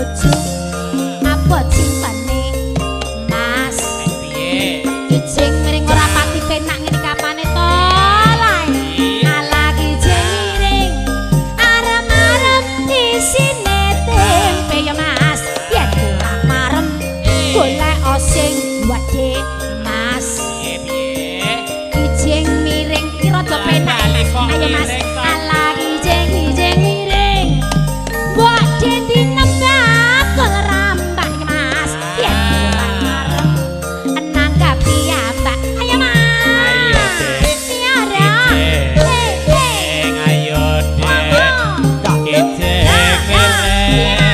bojo apa cintane, Mas? Piye? Kijing miring ora pati penak ngene, kapane to lae? Ala kijing miring arem-arem isine tempe ya, Mas. Yen kurang marem golek sing gedhe, Mas. Piye, piye? Kijing miring iki rada penak. Bali kok Ayo, Mas. miring to. Ala kijing kijing miring mbok dinembakul rambak ya, Mas. Yen kurang marem nanggap piyambak. Ayo, Mas. Ayo, Dek. Tiara. Kijing. Hei, hei. Ayo, Dek. Monggo. Kijing miring.